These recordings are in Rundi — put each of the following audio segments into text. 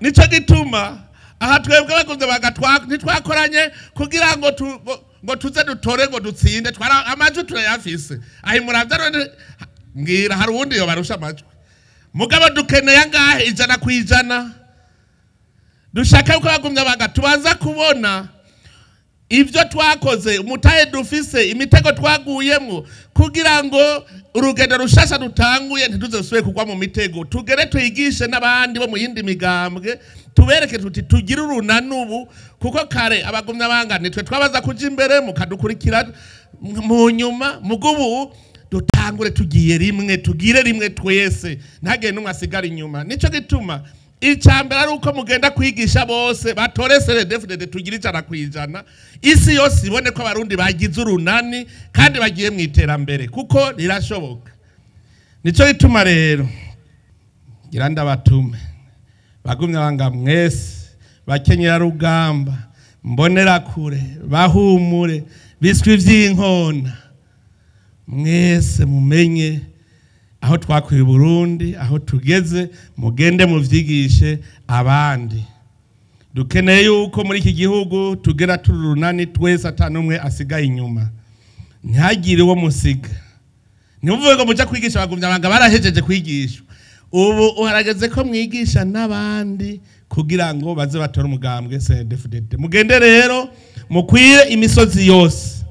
Nico gituma aha twebwe bakunze bagatwa ntitwakoranye kugira ngo ngo tuze dutore ngo dutsinde, twara amajwi turayafise. Ahi muravya none mbwira hari uwundi yobarusha amajwi? Mugabo dukeneye angahe? 100%. Dushaka yuko bagumya baga tubaza kubona ivyo twakoze, umutahe dufise, imitego twaguyemwo, kugira ngo urugendo rushasha dutanguye ntituzosubire kugwa mu mitego. Tugere twigishe n'abandi bo mu yindi migambwe, tubereke tuti tugire urunanubu, kuko kare abagumya banga nitwe twabaza kuja imbere mukadukurikira mu nyuma. Mugubu dutangure tugiye rimwe, tugire rimwe twese, ntagende n'umwe asigara inyuma. Nico gituma icambere ari uko mugenda kwigisha bose batore CNDD-FDD, tugire 100%, isi yose ibone ko abarundi bagize urunani kandi bagiye mu iterambere, kuko rirashoboka. Nico gituma rero ngira ndabatume bagumya banga mwese, bakenyera rugamba, mbonera kure, bahumure, biswi vy'inkona, mwese mumenye aho twakuye Burundi, aho tugeze, mugende muvyigishe abandi. Dukeneye yuko muri iki gihugu tugera turi urunani twese, ata n'umwe asigaye inyuma, ntihagire uwo musiga. Ntimuvuge ngo muja kwigisha abagumya banga barahejeje kwigishwa. Ubu uharageze ko mwigisha n'abandi kugira ngo baze batore umugambwe CNDD-FDD. Mugende rero mukwire imisozi yose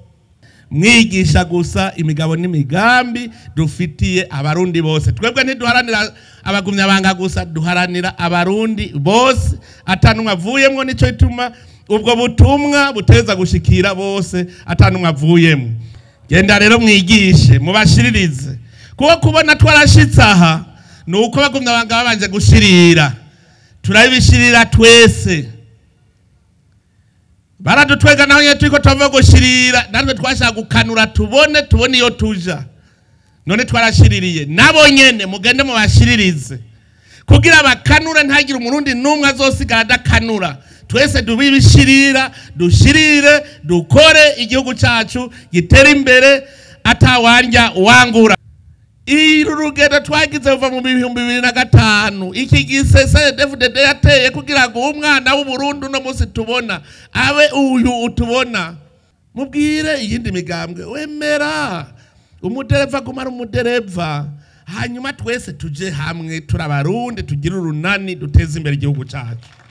mwigisha gusa imigabo n'imigambi dufitiye abarundi bose. Twebwe ntiduharanira abagumya banga gusa, duharanira abarundi bose atanumwe avuyemwo. Nico ituma ubwo butumwa buteza gushikira bose atanumwe avuyemwo. Genda rero mwigishe, mubashiririze, kuko kubona twarashitse aha ni uko bagumya banga babanje gushirira. Turabishirira twese, baradutwega naho nyene turiko turava gushirira, natwe twashaka gukanura tubone iyo tuja. None twarashiririye, nabo nyene mugende mubashiririze kugira bakanure, ntagire umurundi n'umwe azosigara adakanura. Twese dubibishirira, dushirire, dukore igihugu cacu gitere imbere atawanja wangura. Uru rugendo twagize kuva mu 2005, iki gisese CNDD-FDD yateye kugira ngo umwana w'Uburundi uno munsi tubona abe uyu utubona. Mubwire iyindi migambwe wemera umudereva gumara umudereva, hanyuma twese tuje hamwe turi abarundi, tugire urunani, duteze imbere igihugu cacu.